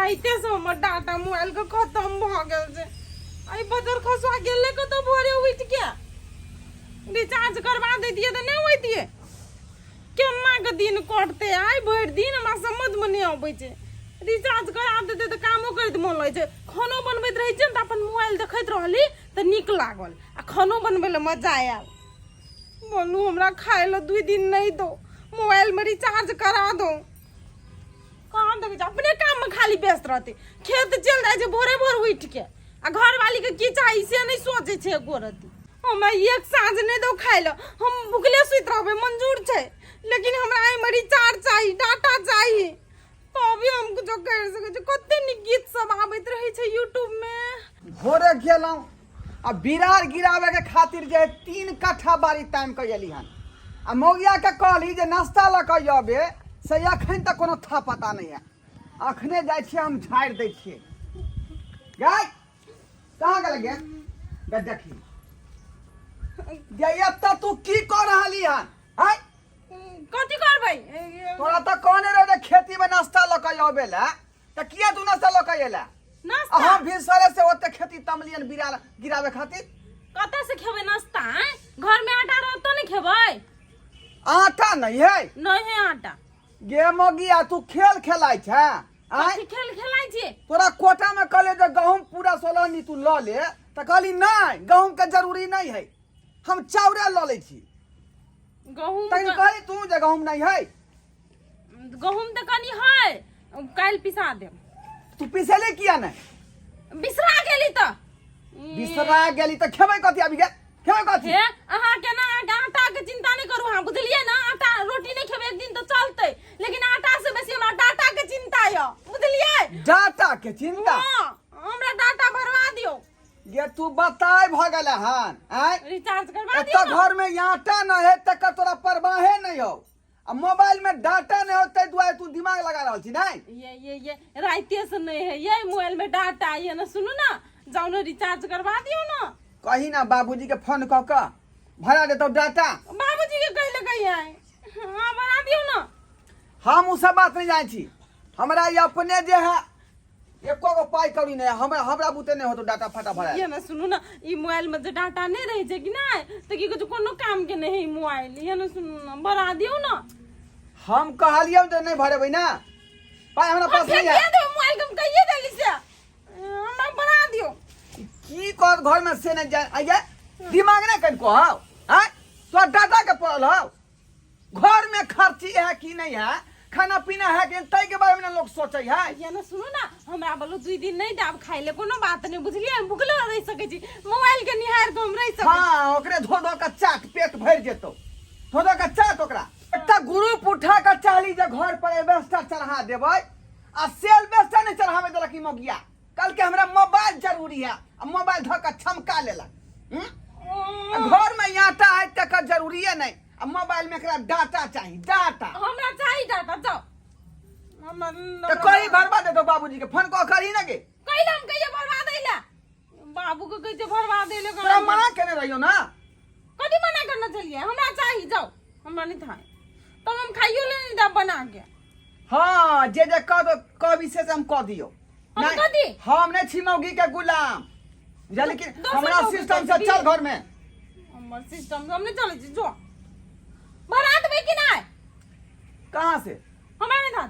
राइते से हमर data mobile के खत्म भऽ गेल छै। एहि बजर खसुआ गेलै कतौ भोरे उठि के रिचार्ज करवा दैतियै तऽ नहि होइतियै। केना के दिन कटतै आइ भरि दिन हमरा समझमे नहि अबै छै। रिचार्ज करा देतै तऽ कामो करैत मोन लगै छै। खानो बनबैत रहै छियै ने तऽ अपन मोबाइल देखैत रहली तऽ नीक लागल आ खानो बनबै लए मजा आयल। बोलू हमरा खाय लए 2 दिन नहि दो, मोबाइलमे रिचार्ज करा दो। कहाँ देखै छै अपने काममे खाली व्यस्त रहतै। खेत चलि जाइ छै भोरे भोर उठि के आ घरवाली के की चाही से नहि सोचै छै एको रत्ती। हमरा एक साँझ नहि दो खाय लए, हम भुखले सुति रहबै मंजूर छै, लेकिन हमरा एहिमे रिचार्ज चाही, डाटा चाही, तभी हम कुछो करि सकै छी। कते नीक गीत सब आबैत रहै छै यूट्यूबमे। भोरे गेलहुँ आ बिरार गिराबे के खातिर जे 3 कट्ठा बाड़ी तामि कऽ एली हन आ मौगिया के कहली जे नाश्ता लऽ कऽ अबे, से अखन तक कोनो था पता नहीं है। अखने जाइ छियै हम झाड़ि दै छियै। गाय कहाँ गेल गे? गे देखी गे एतऽ तू की कऽ रहली हन? आँय कथी करबै? तोरा तऽ कहने रहे जे खेती में नाश्ता लऽ कऽ अबे लए, तऽ किया तू नाश्ता लऽ कऽ एला? नाश्ता? हम भिनसरे से ओते खेती तमलियन बिरा गिरावे खातिर। कतऽ से खेबै नाश्ता? आँय घर में आटा रहत तऽ नहि खेबै? आटा नहीं है? नहीं है आटा। गे मोगिया तू खेल खेलाय छै? आँय? कथी खेल खेलाय छी? तोरा कोटा में कहले जे गहूम पूरा 16 नी तू लऽ ले, तऽ कहली नहीं गहूम के जरूरी नहीं है, हम चाउरे लऽ लै छी। गहूम तखन कहली तू जे गहूम नहीं है। गहूम तऽ कनी है, काल्हि पिसा देब। तू पिसेले किया नहीं? बिसरा गेली तऽ। बिसरा गेली तऽ खेबै कथी अभी गे? खेबै कथी? हे अहाँ के ना अहाँके आटा के चिंता नहीं करू अहाँ, बुझलियै ना? आटा रोटी नहीं खेबै एक दिन तऽ चलतै, लेकिन आटा से बेसी हमरा डाटा के चिंता यऽ, बुझलियै? डाटा के चिंता? हाँ, हमरा डाटा भरवा दियौ। गे तू बताय भऽ गेलै हन? आँय रिचार्ज करवा दियौ एतऽ ना। घर में आटा नहीं है तकर तोरा परवाहे नहीं हो, आ मोबाइल में डाटा नहीं हो ताहि दुआरे तू दिमाग लगा रहल छी नहीं? ये ये ये राइते से नहीं है ये मोबाइल में डाटा, ये ना सुनू ना, जाओ ना रिचार्ज करवा दियो ना। कही ना बाबूजी के फोन कऽ कऽ भरा देतौ डाटा। बाबूजी के कहि ले कही है, हाँ भरा दियो ना। हम उ सब बात नहीं जानै छी, हमरा ई अपने जे है एको गो पाई कौड़ी नहीं, हमरा बुते नहीं होतो डाटा फाटा भरा। ये ना सुनू ना, ई मोबाइल में जे डाटा नहीं रहे छै कि नहीं तऽ की कहै छै कोनो काम के नहीं है ई मोबाइल। ये ना सुनू ना, भरा दियो ना। हम कहलियौ जे नहीं भरेबै ना, पाई हमरा पास नहीं है। हम देबै मोबाइल के, हम कहिए देली से हमरा भरा दियो। की कर घर में से नहीं जाए, आइए दिमाग नहीं कनको हौ? आँय तोरा डाटा के पड़ल हौ? घर में खर्ची है कि नहीं है, खाना पीना है कि नहीं, ताहि के बारे में ना लोग सोचे है। ये ना सुनू ना, हमरा बोलू 2 दिन नहीं दाब खाइ ले, कोनो बात नहीं, बुझलियै? हम भुखलो रहि सकै छी, मोबाइल के निहार के हम रहि सकै छी। हाँ, ओकरे धो धो के चाट पेट भरि जेतौ, धो धो के चाट ओकरा। एकटा ग्रुप उठा के चाहली जे घर पर एल्बेस्टर चढ़ा देबै, आ से एल्बेस्टर नहीं चढ़ावे देलक ई मौगिया। कल के हमरा मोबाइल जरूरी है, आ मोबाइल धो के छमका लेलक। आ घर में आटा है तकर जरूरी है नहीं, आ मोबाइल में एकरा डाटा चाही, डाटा। हमरा चाही डाटा, जाओ। हमरा तो कहीं भरवा दे दो बाबूजी के फोन कऽ करही ना गे। कहिला हम कहिए भरवा दैला? बाबू के कहै छै भरवा दैले। तोरा मना केने रहियो ना? कथी मना करना चलिए, हमरा चाही, जाओ, हमरा नहीं था तब हम खाइयो ले नहीं दाब बना के। हाँ, जे जे कह दो कहबी से हम कह दियो। हम नहीं, कह दी? हम नहीं छी मौगी के गुलाम, बुझलियै कि? दोसर हमरा मौगी सिस्टम के से चल घर में। हमर सिस्टम से हम नहीं चलै छी, जो भरा देबै कि नहीं? कहाँ से? हमरा नहीं था।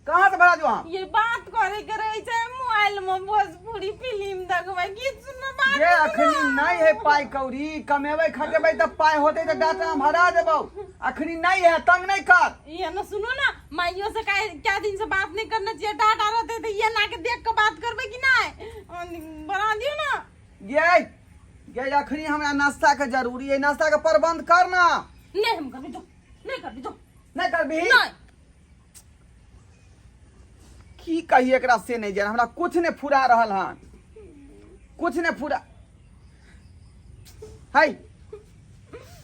कहाँ से भरा दो हम? ये बात करे के रहे छै मोबाइल में भोजपुरी फिल्म देखबै, गीत सुनबै, बात ये सुनबै। अखनी नहीं है पाई कौड़ी, कमेबै खटेबै तऽ पाई होतै तऽ डाटा हम भरा देबौ, अखनी नहीं है, तंग नहीं कर। ये ना सुनो ना, माइयो से क्या दिन से बात नहीं करना चाहिए, डाटा रहते तो ये ना के देख के बात करबै कि नहीं? भरा दियो ना। ये अखनी हमरा नाश्ता के जरूरी है, नाश्ता के प्रबंध कर ना। नहीं हम करबी, जो नहीं करबी, जो नहीं करबी? नहीं। की कही एकरा से नहीं जान, हमरा कुछ नहीं फुरा रहल हन, कुछ नहीं फुरा है।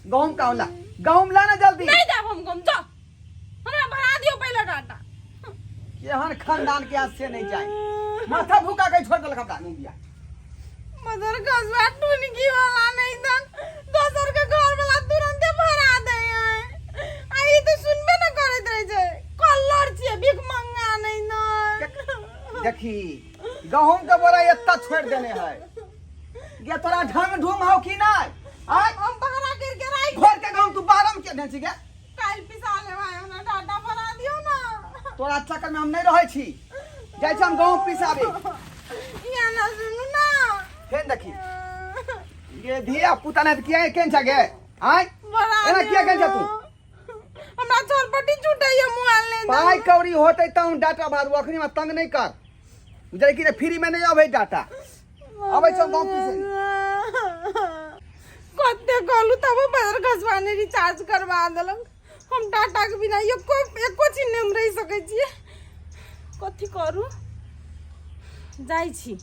गहूम का होला, गहूम ला ना जल्दी। नहीं देब हम गहूम, जाओ हमरा भरा दियो पहले डाटा। केहन खानदान के हाथ से नहीं जाए, माथा भूखा के छोड़ देलक हमरा मुंगिया। मदर कसबा टुनकी वाला नहीं दन, दोसर के घर वाला तुरंते भरा दे है। आ ई तो सुनबे न करैत रहे छै, कल्लर छियै भीख मंगा नहीं दन। देखी गहूम के बोरा एत्ता छोड़ देने है गे तोरा ढंग ढूंग हौ कि नहीं आय हम बहरा करके राख भोर के गहूम तू बारम के ढेंची गे काल्हि पिसा लेबै हमरा डाटा बना दियौ ना तोरा चक्कर में हम नहीं रहै छी जाइ छी हम गहूम पिसाबे इहाँ ना सुनू ना फेर देखी ये धिया पुता नहीं किया केन छ गे आय बड़ा एना किया केन छ तू हमरा चोरपट्टी छूटैया मोबाइल नहीं पाई कौड़ी होते त हम डाटा भादू अखनी में तंग नहीं कर बुझल कि फ्री में नहीं अबै डाटा अबै छौ गाँव पीसे कते कहलू तब बदर घसवाने रिचार्ज करवा देलक हम डाटा के बिना एको एको चीज नहीं हम रहि सकै छियै कथी करू जाइ छी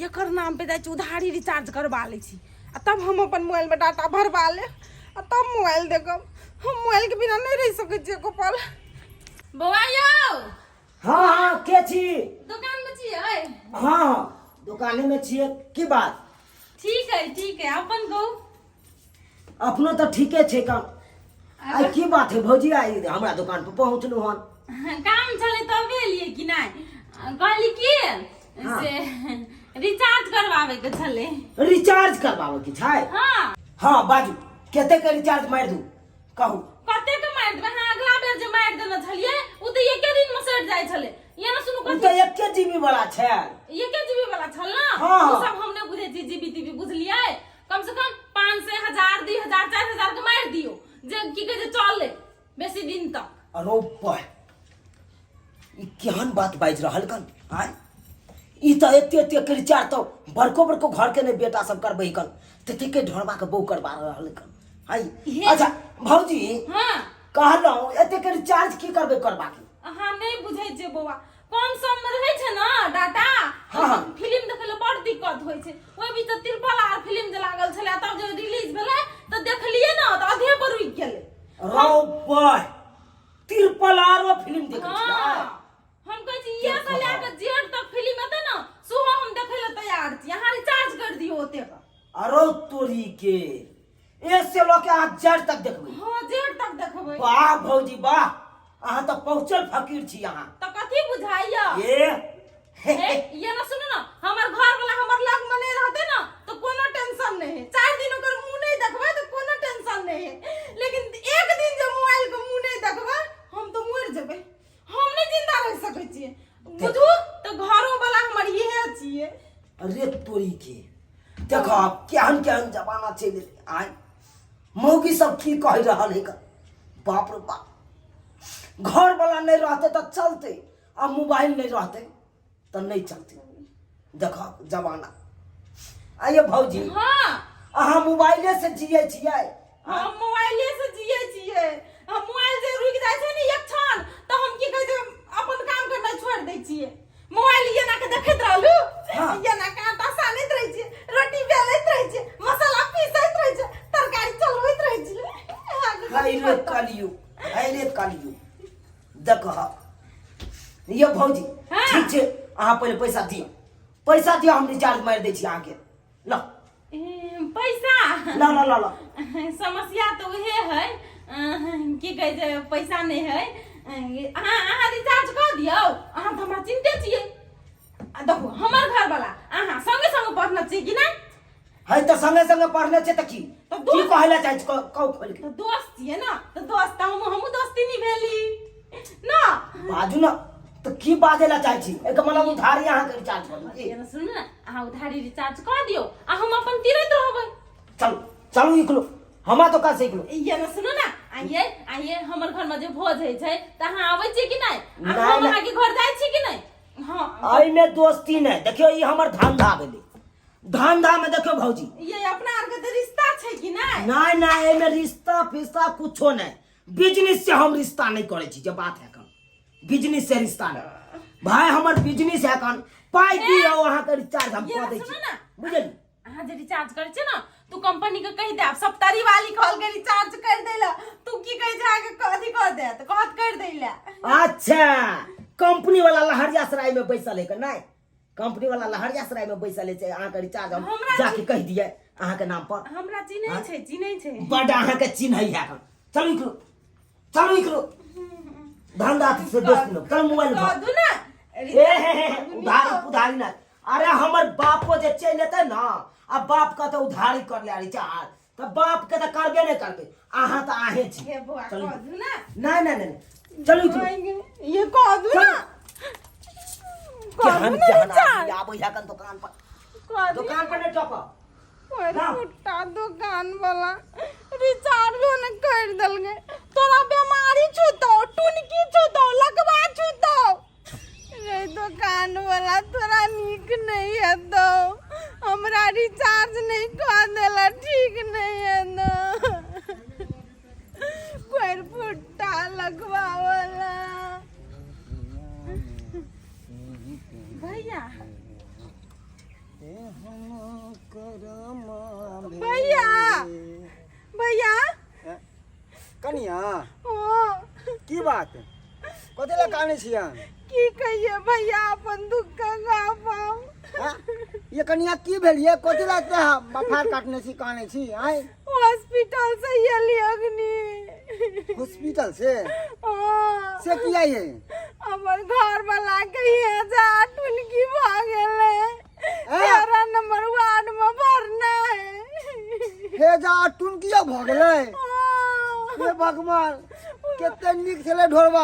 एकर नाम पे जाइ छी उधारी रिचार्ज करवा लै छी आ तब हम अपन मोबाइलमे डाटा भरवा लेब आ तब मोबाइल देखब हम मोबाइलके बिना नहि रहि सकै छियै एको पल बौआ यौ हाँ हाँ के छी दोकानमे छियै हाँ हाँ दुकाने में छियै की बात ठीक है ठीक है अपन कहू अपनो तऽ ठीके छै काम आइ की बात है भौजी आइ हमरा दुकान पर पहुँचलहुँ हन काम छलै तबे एलियै कि नहि कहली की हाँ। से रिचार्ज करवावे के छलै रिचार्ज करबाबे के छै हाँ हाँ बाजू कते के रिचार्ज मारि दू कहू कते के मारि देबै अहाँ अगला बेर जे मारि देने छलियै ओ तऽ एके दिन मे सटि जाइ छलै ये ने सुनू ओ कथी तऽ एके जीबी वाला छै एके जीबी वाला छल ना हाँ। ओ सब हम नहि बुझै छी जीबी तीबी बुझलियै कम से कम 500 1000 2000 4000 के मारि दियौ जे की कहै छै चले बेसी दिन तक अरो बह ई केहन बात बाजि रहल कन आय ई तऽ एते एते के रिचार्ज तऽ बड़को बड़को घर के नहि बेटा सब करबै कन तते के ढोरबा के बहू करबा रहल कन आय हे। अच्छा भौजी हाँ कहलहुँ एते के रिचार्ज की करबै करबा के अहाँ नहि बुझै छियै बौआ कम सम मे रहै छै ने डाटा हाँ, हाँ। फिल्म देखै लए बड़ दिक्कत होइ छै ओहि बीच तऽ तिरपल आर फिल्म जे लागल छलै तब जे रिलीज भेलै तऽ देखलियै ने तऽ अधे पर रुकि गेलै रौ बह तिरपल आरो फिल्म देखै छियै हाँ हम कहै छी इएह से लए कऽ जेठ तक फिल्म एतै ने सेहो हम देखै लए तैयार छी अहाँ रिचार्ज कर दियौ ओतेक अरो तोरी के एक से लऽ के अहाँ जड़ तक देखबै हाँ जेठ तक देखबै वाह भौजी वाह अहाँ तऽ पहुँचल फकीर छी अहाँ तऽ कथी बुझाइया ये ए, ये ना सुनू ना हमर घर वाला हमर लग में नहीं रहते ना तो कोनो टेंशन नहीं है 4 दिन ओकर मुंह नहीं देखबै तो कोनो टेंशन नहीं है लेकिन एक दिन जे मोबाइल के मुंह नहीं देखबै हम तो मर जेबै हम नहीं जिंदा रह सकै छियै बुझू तो घरो वाला हमर इहे छियै अरे तोरी के देखो आब केहन केहन जमाना चलि एलै आय मौगी सब की कहि रहल है बाप रे बाप घर वाला नहि रहते तऽ चलते आ मोबाइल नहि रहते तऽ नहि चलते देखो जमाना आइए भौजी हाँ अहाँ मोबाइले से जियै छियै हम मोबाइले से जिए छियै हम मोबाइल जे रुकि जाइ छै ने एक क्षण तऽ हम की कहै छै अपन काम करनाइ छोड़ि दै छियै मोबाइल एना के देखैत रहलू हाँ। एना के आटा सानैत रहै छियै रोटी बेलैत रहै छियै मसाला पीसैत रहै छियै तरकारी चलबैत रहै छियै अहाँके हाय कथी रे पता? कलयुग हाय रे कलयुग देखह ये भौजी हाँ। ठीक छै अहाँ पहिले पैसा दिअ पैसा दिअ हम रिचार्ज मारि दै छी अहाँके ल ए, पैसा ल ल ल ल समस्या तऽ उहे है की कहै छै पैसा नहि है अहाँ अहाँ रिचार्ज कऽ दियौ अहाँ तऽ हमरा चिन्ते छियै आ देखू हमर घरवाला अहाँ संगे संगे पढ़ने छियै कि नहि है तऽ संगे संगे पढ़ने छै तऽ की तऽ की दोस्त- कहै लए चाहै छी कहू खोलि के तऽ दोस्त छियै ने तऽ दोस्त तऽ हम हमहूँ दोस्ती नहि भेली ना बाजू ने तऽ की बाजै लए चाहै छी एहिके मतलब उधारी अहाँके रिचार्ज कऽ दू की एना सुनू ने अहाँ उधारी रिचार्ज कऽ दियौ आ हम अपन तिरैत रहबै चलू चलू निकलू हमरा दोकान से निकलू ये ना सुनू ना आइए आइए हमर घर में जे भोज होइ छै तऽ अहाँ आबै छियै कि नहि आ नहि, हम नहि। अहाँके घर जाइ छी कि नहि हँ एहिमे दोस्ती नहि देखियौ ई हमर धंधा भेलै धंधा में देखियौ भौजी ये अपना आरके तऽ रिश्ता छै कि नहि नहि नहि एहिमे रिश्ता फिस्ता कुछो नहि बिजनेस से हम रिश्ता नहीं करे छी जे बात है कन बिजनेस से रिश्ता नहीं भाई हमर बिजनेस है कन पाई दियौ अहाँ के रिचार्ज हम ये कऽ दै सुनू छी ना। बुझली अहाँ जे रिचार्ज करै छियै ने तू कंपनी के कहि देब सप्तारी वाली कॉल के रिचार्ज कर दै ला तू की कहै छै अहाँके अथी कऽ देत कहत कर दै ला अच्छा कंपनी वाला लहरिया सराय में बैसल है के नहीं कंपनी वाला लहरिया सराय में बैसल है छै अहाँ के रिचार्ज हम हमरा जाके कहि दिए अहाँ के नाम पर हमरा चिन्है छै चिन्है छै बड अहाँ के चिन्है है चलू निकलू चलू निकलू धंधा से दोस्त लोग चल मोबाइल कह उठाओ दू ना ए हे हे हे, उधारी उधारी ना। अरे हमर बापो जे चलि एतै ने आ बाप कहतै उधारी कर ले रिचार्ज, तऽ बाप के तऽ करबे नहि करबै। अहाँ तऽ अहें छी। हे बौआ, चलू। कह दू ना। नहि नहि नहि नहि। चलू चलू। ये कह दू ना, कह दू केहन ना केहन रिचार्ज। आदमी आबै है कन दोकान पर। कह दू। दोकान पर नहि टपब। ओए ना। कुत्ता दुकान वाला रिचार्ज ने कर देलकै। तोरा बीमारी छूतौ, टुनकी छूतौ, लकवा छूतौ रे दुकान वाला, तोरा नीक नहीं हेतौ। हमरा रिचार्ज नहीं कऽ देला, ठीक नहीं हेतौ। कोई फुट्टा लगवा वाला। भैया, भैया, भैया। कनिया। ओ। की बात, कथी लए कानै छियै? की कहिए भैया, अपन दुख के गप हम। हाँ? ये कनिया, की भेल ये? कथी लए एते बफार काटने छी, कानै छी आय? हॉस्पिटल से एली अग्नि। हॉस्पिटल से? हाँ। से किया ये? हमर घर वाला के हेजा टुनकी भऽ गेलै। हैं? 13 नंबर वार्ड में भरना है। हे जा टुनकिया भऽ गेलै? हाँ। हे भगवान, कते नीक छलै ढोरबा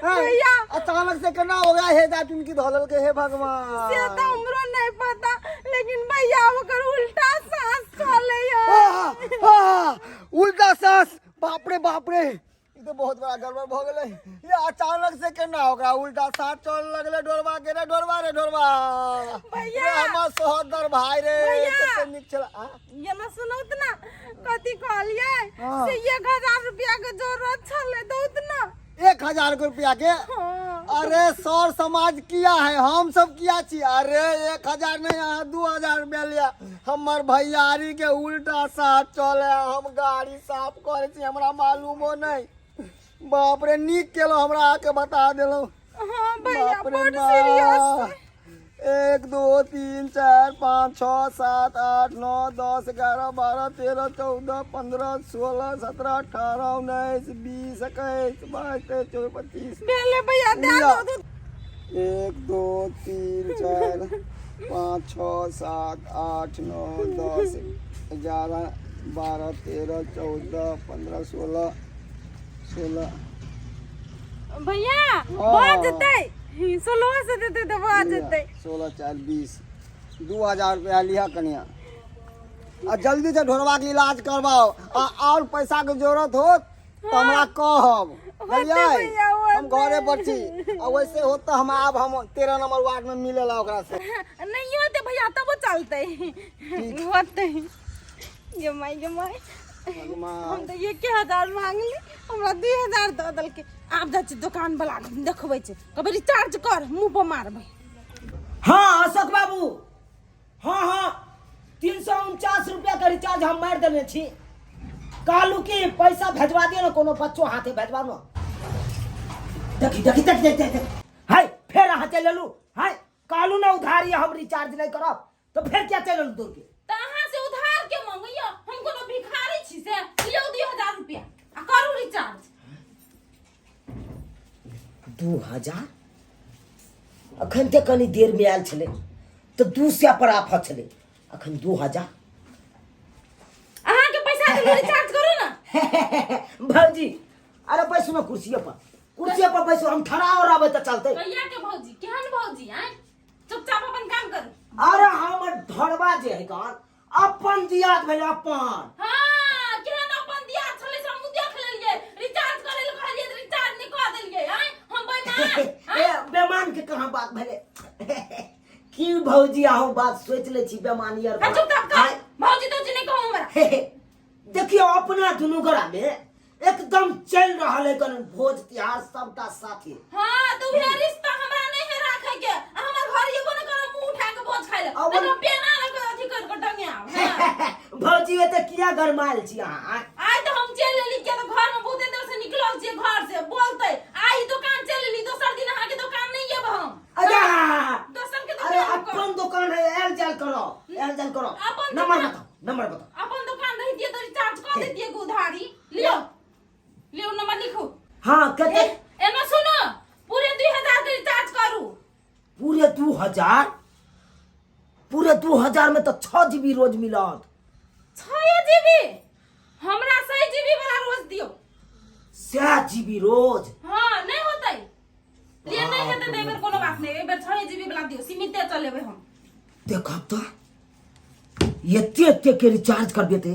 हैं? भैया। अचानक से केना हो गया हे जा टुनकी धऽ लेलकै? हे भगवान। से तऽ हमरो नहीं पता, लेकिन भैया ओकर उल्टा सांस चले है। आह, आह, उल्टा सांस! बाप रे बाप रे, ई तो बहुत बड़ा गड़बड़ भऽ गेलै। ये अचानक से केना ओकरा उल्टा सांस चल लगलै ढोरबा के? रे ढोरबा, रे ढोरबा। भैया। रे हमर सहोदर भाई रे। भैया। कते नीक छलै आ? ये ना सुनौत ना, कथी कहलियै? हाँ। से 1000 रुपया के जरूरत छलै, दौत ना। 1000 के रुपया के? हाँ। अरे सौर समाज किया है, हम सब किया छी। अरे 1000 नहीं, अहाँ 2000 रुपया लिया। हमर भैयारी के उल्टा साथ चले, हम गाड़ी साफ करे छी, हमरा मालूमो नहीं। बाप रे, नीक केलहुँ हमरा आके बता देलहुँ। हाँ भैया। बाप रे। बड बा। सीरियस। 1 2 3 4 5 6 7 8 9 10 11 12 13 14 15 16 17 18 19 20 21 22 23 24 25। भेले भैया, दे लिअ। दो। 1 2 3 4 5 6 7 8 9 10 11 12 13 14 15 16 16। भैया। हाँ। भऽ जेतै, 16 से देतै तऽ भऽ जेतै। 16 4 20, 2000 रुपया लिह कनिया, आ जल्दी से ढोरबा के इलाज करवाओ, आ और पैसा के जरूरत हो तो हमरा कहब। होतै। बुझलियै? भैया, होतै। हम घरे पर छी, आ वैसे हो तो हम आब, हम 13 नंबर वार्ड में मिलेला ओकरा से। नहीं होते भैया तबो चलते, होते। गे माई, गे माई। भगवान। हम तऽ 1000 मांगली, हमरा 2000 दऽ देलकै। आब जाइ छी दोकान वाला के, देखबै छै, कहबै रिचार्ज कर, मुँह पर मारबै। हाँ अशोक बाबू, हाँ हाँ, 349 रुपया के रिचार्ज हम मारि देने छी। कहलू कि पैसा भेजवा दियो ने, कोनो बच्चो हाथे भेजवा न। देखी देखी देख देख देख देख, हाय, फेर अहाँ चलि एलू। हाय, कहलू ने उधारी हम रिचार्ज नहि करब, तऽ फेर क्या चलि एलू दौड़ के? तऽ अहाँ से उधार के मंगैयो? हम कोनो भिखारी छी से? लियौ 2000 रुपया आ करू रिचार्ज। 2000? अखन तऽ कनी देरमे आयल छलै तऽ 200 पर आफत छलै, अखन 2000? अहाँके पैसा देलहुँ, रिचार्ज करू ने। भौजी, अरे बैसू ने कुर्सिये पर, कुर्सिये पर बैसू, हम ठड़ा हो रहबै तऽ चलतै? कहिया के भौजी, केहन भौजी? आँय, चुपचाप अपन काम करू। अरे हमर ढोरबा जे है कन, अपन दियाद भेलै अपन। हाँ, केहन अपन दिया छलै से हमहूँ देख लेलियै। रिचार्ज करै लए कहलियै तऽ रिचार्ज नहि कऽ देलियै। आँय, हम बेईमान? ए, बेमान के कहाँ बात भेलै? की भौजी, अहूँ बात सोचि लै छी बेमानी आर? हाँ, चुपचाप कर। भौजी तौजी नहि कहू हमरा। देखियौ, अपना दुनू गोरा में एकदम चलि रहल है कन भोज तिहार सबटा साथे। हाँ, तो उहे रिश्ता हमरा नहीं है राखे के, आ हमर घर एबो न करब मुंह उठा के भोज खाइ ले। आ नहीं तो बेना लग अथी कर के टंगे आब। हाँ। भौजी, एते किया गरमायल छी अहाँ आँय? आइ तऽ हम चलि एली, किया तऽ घर में बहुते देर से निकलल छियै घर से। बोलते आइ दोकान चलि एली, दोसर दिन अहाँके दोकान नहीं एब हम। अरे दोसर के अरे दोकान कर। अपन दोकान है, आयल जायल करो, आयल जायल करो। अपन नंबर दोकान- बताओ, नंबर बताओ। अपन दोकान रहितियै तऽ रिचार्ज कऽ दैतियै के उधारी। लियो लियो, नंबर लिखू। हाँ, कते? एना सुनो, पूरे 2000 के रिचार्ज करू। पूरे 2000? पूरे 2000 में तऽ 6 जीबी रोज मिलत। 6 जीबी? हमरा 100 जीबी वाला रोज दियौ। 100 जीबी रोज? हाँ, नहीं होतै लिए, नहीं हेतै तऽ एहि बेर कोनो बात नहीं, एहि बेर 6 जीबी वाला दियौ, सीमिते चलेबै हम। देखब तऽ एते एते के रिचार्ज करबेते,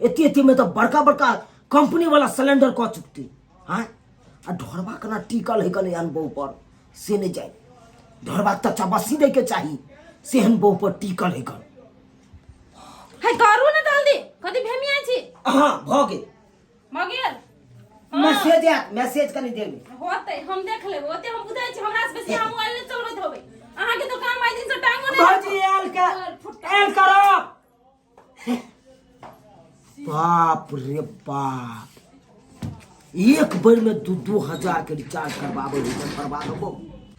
एते एते में तऽ बड़का बड़का कंपनी वाला सिलेंडर कऽ चुकते। हाँ, आ ढोरबा केना टिकल है कने एहन बहु पर से नहि जाय। ढोरबा तऽ चबसी दै के चाही, से एहन बहु पर टिकल है कन। है, करू ने जल्दी, कथी भेमिया छी? हाँ, भऽ गेल। भऽ गेल? हाँ। मैसेज आयत, मैसेज कनी देर में। होतै, हम देख लेबै। ओते हम बुझै छी, हमरा से बेसी अहाँ मोबाइल नहि चलबैत होबै। अहाँके तो काम आइ दिन से टाइमो नहि। भौजी, आयल के आयल करब। बाप रे बाप, एक बेर में 2-2 हजार के रिचार्ज करबाबै है तऽ करबा देबो।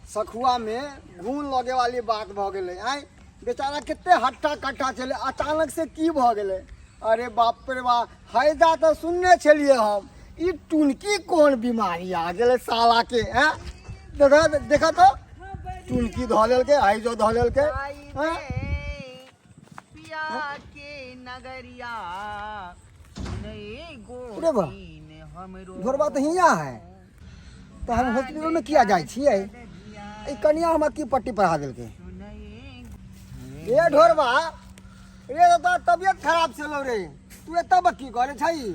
सखुआ में घून लगे वाली बात भऽ गेलै। आँय, बेचारा कते हट्टा कट्टा छलै, अचानक से की भऽ गेलै? अरे बाप रे बाप, हैजा तऽ सुनने छलियै हम, ई टुनकी कोन बीमारी आ गेलै साला के? हैं, देखा देखा तो टुनकी धऽ लेलकै, हैजो धऽ लेलकै। हैं? पिया के नगरिया अरे वाह, घरबा तऽ हियाँ है, तऽ हम हॉस्पिटलमे किया जाइ छियै? ई कनिया हमरा की पट्टी पढ़ा देलकै? ए ढोरबा रे, तऽ तोहर तबियत खराब छलौ रे, तू एतऽ की करै छही?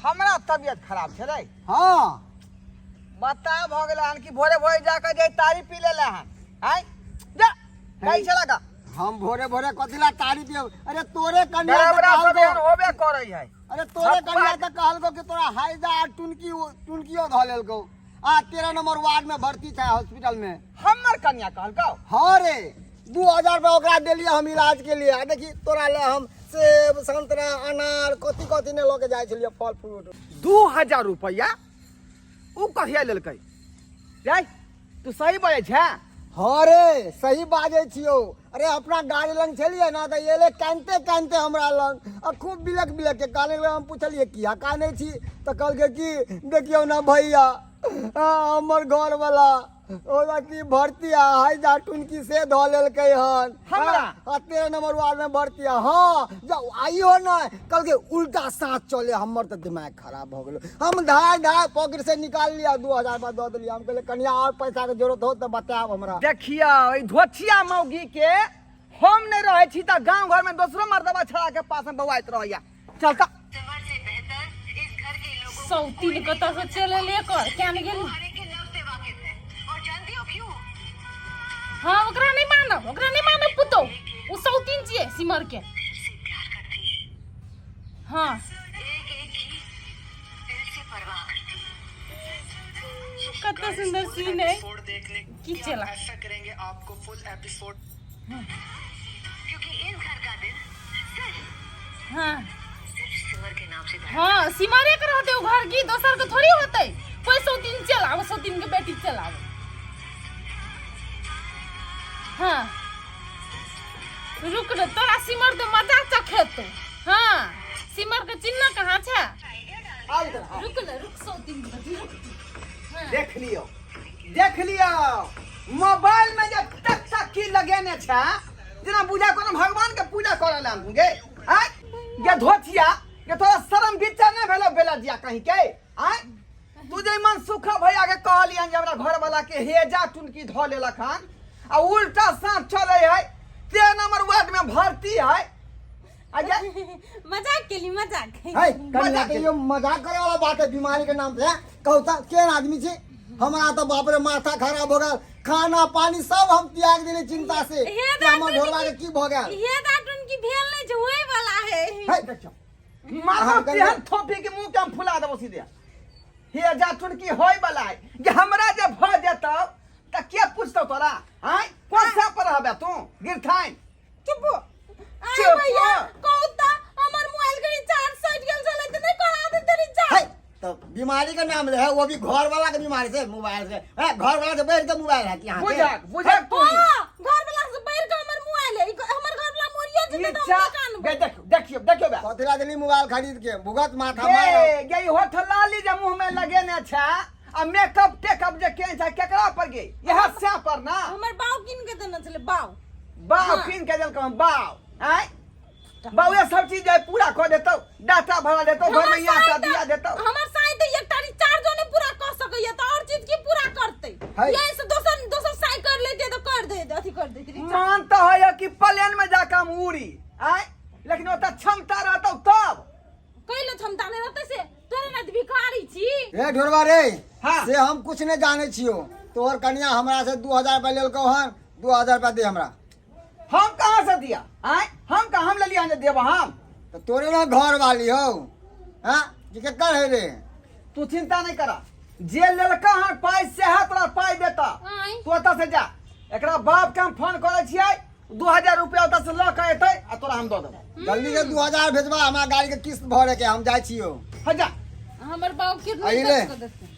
हमरा तबियत खराब छलै? हाँ। बता भऽ गेलै हन कि भोरे भोरे जाकऽ जे तारी पी लेले हन? आँय, जा कहै छला का? हम भोरे भोरे कथी ला तारी पियब? अरे तोरे कनिया के बड़ा सब कहलको एहन होबे करै है। अरे तोरे कनिया के कहलको कि तोरा हैजा आ टुनकी, टुनकियो धऽ लेलको आ 13 नंबर वार्ड में भर्ती छै हॉस्पिटल में। हमर कनिया कहलको? हाँ रे, 2000 रुपया ओकरा देलियै हम इलाज के लिए। आ देखी, तोरा ले हम सेब, संतरा, अनार, कथी कथी ने लऽ के जाइ छलियै, फल फ्रूट। 2000 रुपैआ उ कहिया लेलकै रे? तू सही बजै छै? हाँ रे, सही बाजै छियौ। अरे अपना गाड़ी लग छलियै ने, तऽ एलै कानिते कानिते हमरा लग आ खूब बिलक बिलक के काने लगलै। हम पुछलियै, किया कानै छी? तऽ कहलकै कि देखियौ ने भैया, हमर घरवला ओकरा की भर्ती आ हैजा टुनकी से धऽ लेलकै हन। हमरा? आ 13 नंबर वार्ड में भर्ती आ। हाँ, जाउ आइयो ने कहलकै उल्टा साँस चले। हमर तऽ दिमाग खराब भऽ गेल। हम धाय धाय पॉकेट से निकाल लिया, 2000 रुपया दऽ देलियै। हम कहलियै, कनिया, और पैसा के जरूरत हो तऽ बतायब हमरा। देखियौ, एहि धोछिया मौगी के हम नहि रहै छी तऽ गाँव घर में दोसरो मर्दबा छड़ा के पास में बौआइत रहैया। चल तऽ। सौतीन कतऽ से चलि एलै एकर? किया नहि गेली? हाँ, ओकरा नहि मानब, ओकरा नहि मानब पुतोह, ओ सौतीन छियै सिमर के। हाँ, कते सुंदर सीन है की चला। ऐसा करेंगे आपको फुल एपिसोड क्योंकि इस घर का दिल सिर्फ सिर्फ सिमर के नाम से। हाँ, सिमरे के रहते ओ घर की दोसर के थोड़ी होते। कोई सौतीन चल आवे, सौतीन के बेटी चल आवे। हाँ, रुक रे, तोरा सिमर तो मजा चखेतो। हाँ, सिमर के चिन्ह कहाँ छै? आउ इधर, आउ। रुक ने, रुक सौतीन के बेटी, रुक। हाँ। देख लियौ, देख लियौ, मोबाइल में जे टक टक की लगेने छै, जेना बुझा कोनो भगवान के पूजा करऽ लए गे। आँय गे धोथिया गे, तोरा शरम विचार नहि भेलो बेलजिया कहीं के? आँय, तू जे मन सुखा भैया के कहलियन जे हमरा घर वाला के हेजा टुनकी धऽ लेलक हन आ उल्टा साँप चलै है, 13 नंबर वार्ड में भर्ती है आ मजाक केली, मजाक। है कनिया, मजाक तो ये मजाक करे वाला बात है बीमारी के नाम पे? हैं? कहू तऽ केहन आदमी छी? हमरा तऽ बाप रे माथा खराब हो गेल, खाना पानी सब हम त्याग देली चिंता से हे कि हमर ढोरबा के की भऽ गेल। हे दाटुन की भेल नहि छै, होय वाला है। है देखियौ, मारो अहाँ कनिया- तेहन थोपी के मुंह के हम फुला देबो सीधे। हे जा चुनकी होय वाला है जे हमरा जे भ जेतौ त के पूछतौ तोरा? आँय, कोन सा पर रहबे तू गिरथाइन? चुप आय। चुप। भैया, कहू तऽ हमर मोबाइल के रिचार्ज सटि गेल छलै तऽ नहि करा देते है रिचार्ज? तो बीमारी के नाम ले है, वो भी घर वाला के बीमारी से, मोबाइल से है, घर वाला से बैठ के मोबाइल है कि यहाँ के? बुझक बुझक तू ही। हाँ, घर वाला से बढ़ि कऽ हमर मोबाइल है। हमर घर वाला मरियो जेतै तऽ हम नीचा नहि कानबै। गे, देखियौ देखियौ देखियौ बे। कथी ला देली मोबाइल खरीद के? भुगत माथा मार। गे गे, ई होठ लाली जे मुंह में लगेने छै आ मेकअप टेकअप जे केने छै, केकरा पर गे? इएह से पर ना? हमर बाउ कीन के देने छलै, बाउ। बाव हाँ। कीन के देलकौ हन बाव। आँय बाऊ, ये सब चीज जे पूरा कऽ देतौ, डाटा भरा देतौ, घर में आटा दिया देतौ। हमर साई तऽ एकटा रिचार्जो नहि पूरा कऽ सकैया तऽ और चीज की पूरा करतै? है। यही से दोसर दोसर साई कर लेते तऽ कर दे, अथी कर देते रिचार्ज। मान तऽ होइए कि प्लेन में जाके हम उड़ी, आँय, लेकिन ओतऽ क्षमता रहतौ तब। कैले क्षमता नहि रहतै से? तोरे ने भिखारी छी। रे ढोरबा रे। हाँ। से हम कुछ नहीं जाने छियो। तोहर कनिया हमरा से 2000 रुपया लेलकौ हन, 2000 रुपया दे हमरा। हम कहाँ से दिया? आँय, हम कहाँ हम लेलियै हन जे देब हम? तो तोरे ना घर वाली हो, हाँ, कि केकर है रे? तू चिंता नहीं करा, जे लेलका हन पाइ सेहे तोरा पाइ देता। आँय। तू ओतऽ से जा, एकरा बाप के हम फोन करै छियै, 2000 रुपया ओतऽ से लऽ के एतै आ तोरा हम दऽ देबै। जल्दी से 2000 भेजबा, हमरा गाड़ी के किस्त भरे के, हम जाइ छियो। हँ, जा। हमर बाप के अइ ले। कऽ देतै।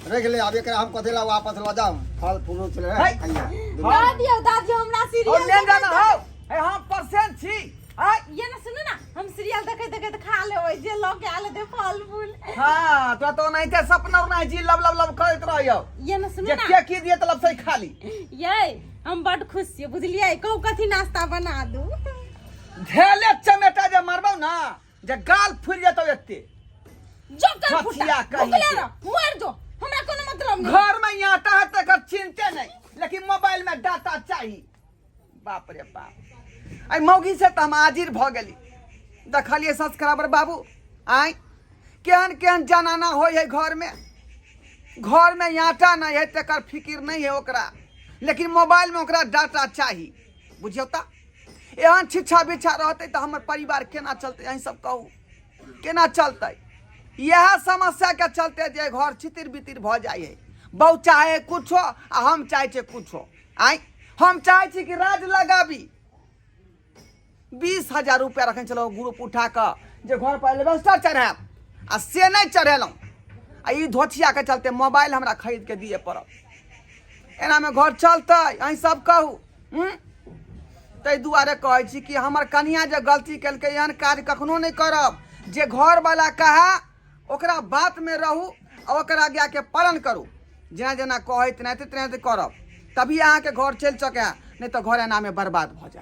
रख ले, अब एकरा हम कथी ला वापस लऽ जाउ? फल फूल छलै। है। खाइया। दादी दियौ, दादी, हमरा और सीरियल ले जाना हौ, हे हम परसेंट छी। आँय। ये ना, सुनू ना, हम सीरियल देखैत देखैत खा लेबै जे लऽ के आयल हेतै फल फूल। हाँ, तोरा तो ओनाहिते सपना उना जी लब लब लब करैत रहियौ। ये ना, सुनू जे ना। के की दिए तऽ लब से खाली। ये हम बड खुश छियै, बुझलियै? कहू, कथी नाश्ता बना दू? धेले चमेटा जे मारबौ ना जे गाल फुलि जेतौ एते। जो कर फुटा। खसिया कहीं भुखले के। रह, मर जो, हमरा कोनो मतलब नहीं। घर में आटा है तकर चिंते नहीं, लेकिन मोबाइल में डाटा चाहिए। बाप रे बाप, आई मौगी से तऽ हम आजिर भऽ गेली। देखलियै सब्सक्राइबर बाबू, आय केहन केहन जनाना होइ है घर में। घर में आटा नहीं है तकर फिक्र नहीं है ओकरा, लेकिन मोबाइल में ओकरा डाटा चाही। बुझियौ तऽ एहन छिच्छा बिच्छा रहतै तऽ हमर परिवार केना चलतै? अहीं सब कहू, केना चलतै? इएह समस्याके चलते जे घर छितिर बितिर भऽ जाइ है। बहु चाहे कुछो आ हम चाहै छियै कुछो। आँय, हम चाहै छी कि राज लगाबी। 20,000 रुपया रखने छलहुँ ग्रुप उठा कऽ जे घर पर एल्बेस्टर चढ़ायब, आ से नहि चढ़ेलहुँ, आ ई धोथियाके चलते मोबाइल हमरा खरीद के दिए पड़ल। एनामे घर चलतै? अहीं सब कहू। ताहि दुआरे कहै छी कि हमर कनिया जे गलती केलकै, एहन काज कखनो नहि करब। जे घरवला कहे ओकरा बातमे रहू आ ओकर आज्ञाके पालन करू। जेना जेना कहै तेनाहिते तेनाहिते करब, तभी अहाँके घर चलि सकै, नहि तऽ घर एनामे बर्बाद भऽ जायत।